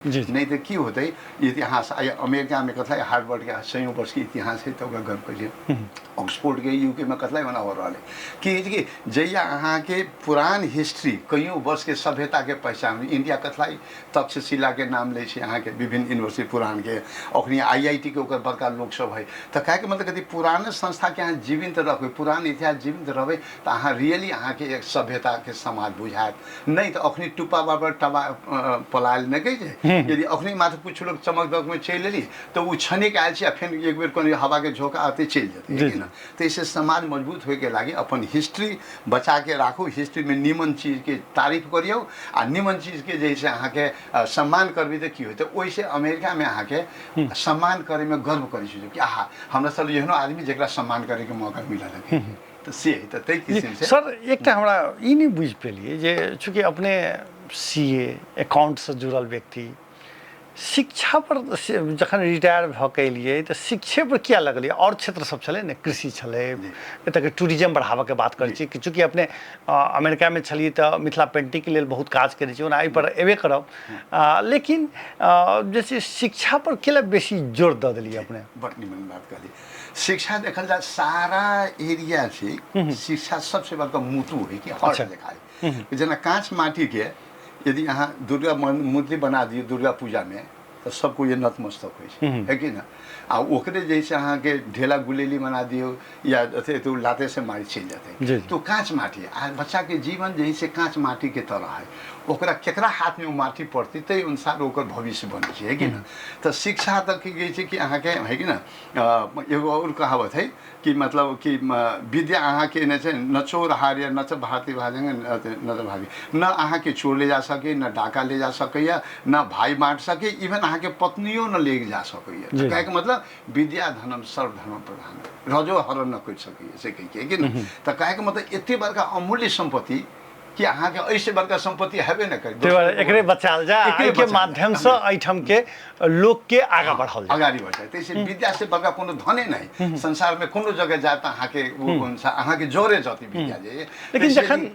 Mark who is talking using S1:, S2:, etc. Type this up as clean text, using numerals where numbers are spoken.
S1: नहि तऽ की होतै इतिहास आइ अमेरिकामे कथी हार्वर्डके सैयों वर्षके इतिहास है, तऽ ओकरा गर्व करै छै। ऑक्सफोर्डके यूकेमे कथी मना हो रहल है। की होइ छै कि जहिया अहाँके पुरान हिस्ट्री, कइयो वर्षके सभ्यताके पहचान, इंडिया कथी तक्षशिलाके नाम लै छै अहाँके विभिन्न यूनिवर्सिटी पुरानके, अखनी IIT के ओकर बड़का लोकसभ है। तऽ कहैके मतलब कथी, पुरान संस्थाके अहाँ जीवित रखबै, पुरान इतिहास जीवित रहबै, तऽ अहाँ रियली अहाँके एक सभ्यताके समाज बुझायत। नहि तऽ अखनी टुप्पा बाबर टबा पलायल नहि कहै छै। यदि अखनी मात्र किछु लोग चमक दमकमे चलि एली, तऽ ओ क्षणिक आयल छै आ फेर एक बेर कोनो हवाके झोंका आते चलि जेतै, है कि ना? तऽ एहिसँ समाज मजबूत होइके लागि अपन हिस्ट्री बचा के राखू। हिस्ट्रीमे नीमन चीजके तारीफ करियौ आ नीमन चीजके जे से अहाँके सम्मान करबै, तऽ की होतै? ओहिसँ अमेरिकामे अहाँके सम्मान करैमे गर्व करै छै कि आहा, हमरा सब एहनो आदमी जकरा सम्मान करैके मौका मिलल है। तऽ से है, तऽ ताहि किसिमसँ।
S2: सर, एकटा हमरा ई नहि बुझि पेलियै जे चूँकि अपने CA अकाउंटसँ जुड़ल व्यक्ति, शिक्षा पर जखन रिटायर भऽ के एलियै, तऽ शिक्षे पर किया लगलियै? आओर क्षेत्र सब छलै ने, कृषि छलै, एतऽके टूरिज्म बढ़ाबऽके बात करै छी। चूँकि अपने अमेरिकामे छलियै, तऽ मिथिला पेंटिंगके लेल बहुत काज करै छी। ओना एहिपर एबे करब, लेकिन जे छै शिक्षा पर केला बेसी जोर दऽ देलियै अपने?
S1: बड़ निमन बात कहलियै। शिक्षा देखल जाय, सारा एरिया छै, शिक्षा सबसे बड़का मुतु है कि हर्ट देखाय। जेना काँच माटी के यदि अहाँ दुर्गा मूर्ति बना दियौ दुर्गा पूजामे, तऽ सब कोइ नतमस्तक होइ छै, है कि ना? आ ओकरे जैसे अहाँके ढेला गुलेली बना दियौ या अथी, तऽ लाते से मारि चलि जेतै। तो काँच माटी आ बच्चाके जीवन जे है से काँच माटीके तरह है। ओकरा केकरा हाथमे ओ माटी पड़तै, ताहि अनुसार ओकर भविष्य बनै छै, है कि ना? तऽ शिक्षा तऽ की कहै छै कि अहाँके, है कि ना, एगो आओर कहावत है कि मतलब कि विद्या अहाँके ने छै न चोर हार्य न च भारती भाजंग न च भागी। न अहाँके चोर ले जा सकै, न डाका ले जा सकैए, न भाई बाँट सकै, इवन अहाँके पत्नियो न ले जा सकैए। कहैके मतलब विद्या धनम सर्वधर्म प्रधान, रजो हरण न करि सकैए, से कहै कि ने। तऽ कहैके मतलब एते बड़का अमूल्य सम्पत्ति कि अहाँके एहिसँ बड़का सम्पत्ति हेबे नहि करी।
S2: ताहि दुआरे एकरे बचायल जाय,
S1: एकरे
S2: एहिके
S1: बचायल जाय।
S2: माध्यमसँ एहिठाम के लोकके आगाँ बढ़ाओल जाय।
S1: अगाडि बढ़ जाए। ताहिसँ विद्या से बड़का कोनो धने नहि। संसारमे कोनो जगह जाए तऽ अहाँके ओ अनुसार अहाँके जोरे जति विद्या जे
S2: लेकिन
S1: ताहिसँ
S2: जखन